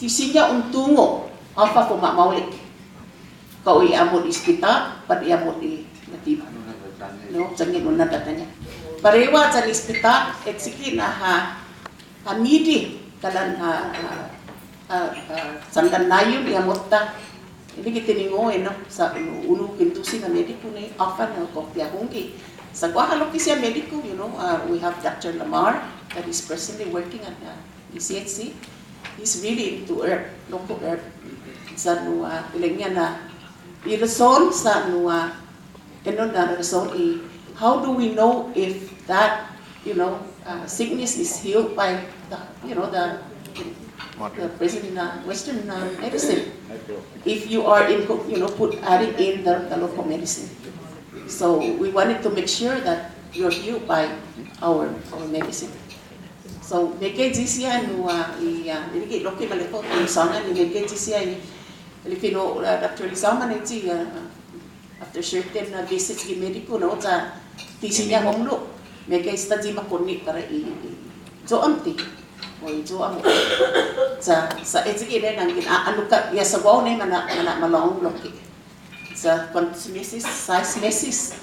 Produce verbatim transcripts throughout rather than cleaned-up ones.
Ti siña un tungo' håfa fuma'maolek. Kao i åmot i Espitat, pat i åmot i Natibu. No, yanggen un na'dådåña'. Parehu yan i Espitat, este ki na ha, ha midi, kalan ha, ha, ha, ha, sandan na'an i åmot-ta. Ini ki tiningo' enao, sa' unu, unu kuentusi na mediku ni, håfa na kao ti ha hungok. Sa' guaha lokkue' siha mediku, you know, uh, we have Doctor Lamar that is presently working at, uh, E C H C. He's really into herb, local herb. Sa' nu, uh, ilek-ña na, i rason, sa' nu, uh, enao na rason i, how do we know if that, you know, uh, sickness is healed by the, you know, the, the present in, uh, Western, uh, medicine? If you are in, you know, put adding in the, the local medicine. So we wanted to make sure that you're healed by our, our medicine. So, meggai siha nu, uh, i, uh, ini ki lokkue' maolek i sångan ni meggai siha i, ilek-ña, uh, Doctor Lizama ni ti, uh, after certain, uh, visits gi mediku, no, sa' ti siña humlo'. Meggai esta i makonne' para i, i, yo'åmte. O i yo'åmot. Sa', sa' este ki nai yanggen, a, annok ha', ya sa' guåhu nai mana', mana'malångu lokkue'. Sa' kuåntos meses, sais meses.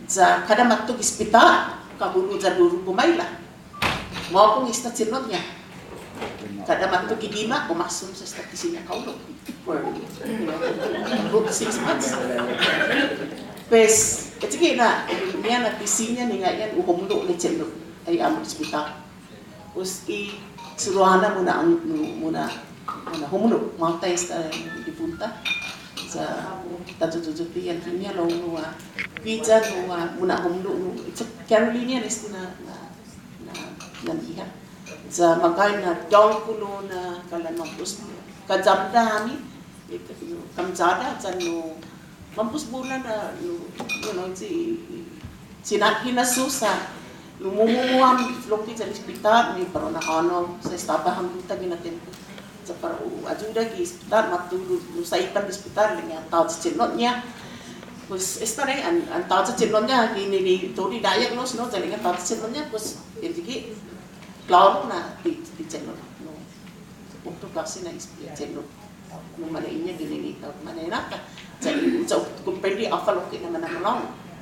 Sa' kada måtto gi Espitat, kahulo' ya duru gumaila. Mahåkong esta chetnot-ña. Kada måtto gi gima', gumasun sa' esta ti siña kahulo'. For, you know, good six months. Pues, este ki na, ilek-ña na ti siña ninggai'an hu humlo' ni chetnot, i åmot Espitat. Pues i suruhåna muna', muna', muna' humlo', måtai esta difunta. Sa' tatayote yan tiningo' nu, uh, guiya nu, uh, muna' humlo' nu. It's a Carolinian este na, na, na, na biha. Sa' magåhet na dångkolo na kalan mampos. Kayamda hami, kamyada, sa' nu, mampos bula na, nu, you know, si, si na hinasso sa', nu, mumumu ham lokkue' yan Espitat, ni para u na'hånao, sa' estaba ham yu' taiguenao na tiempo. Sa' para u ayuda gi Espitat, måtto nu, nu Saipan gi Espitat, ilek-ña tåya' chetnot-ña. Pues, esta nai, an, an tåya' chetnot-ña, ni, ni, ni, todu i diagnose, no, sa' ilek-ña tåya' chetnot-ña, pues, ilek-ña, klåru na, ti, ti chetnot, no. Otro klåse na i, i chetnot. No, mane'eña ginen i, uh, mane'enao. Sa', sa' hu komprende håfa lokkue' na mana'malångu.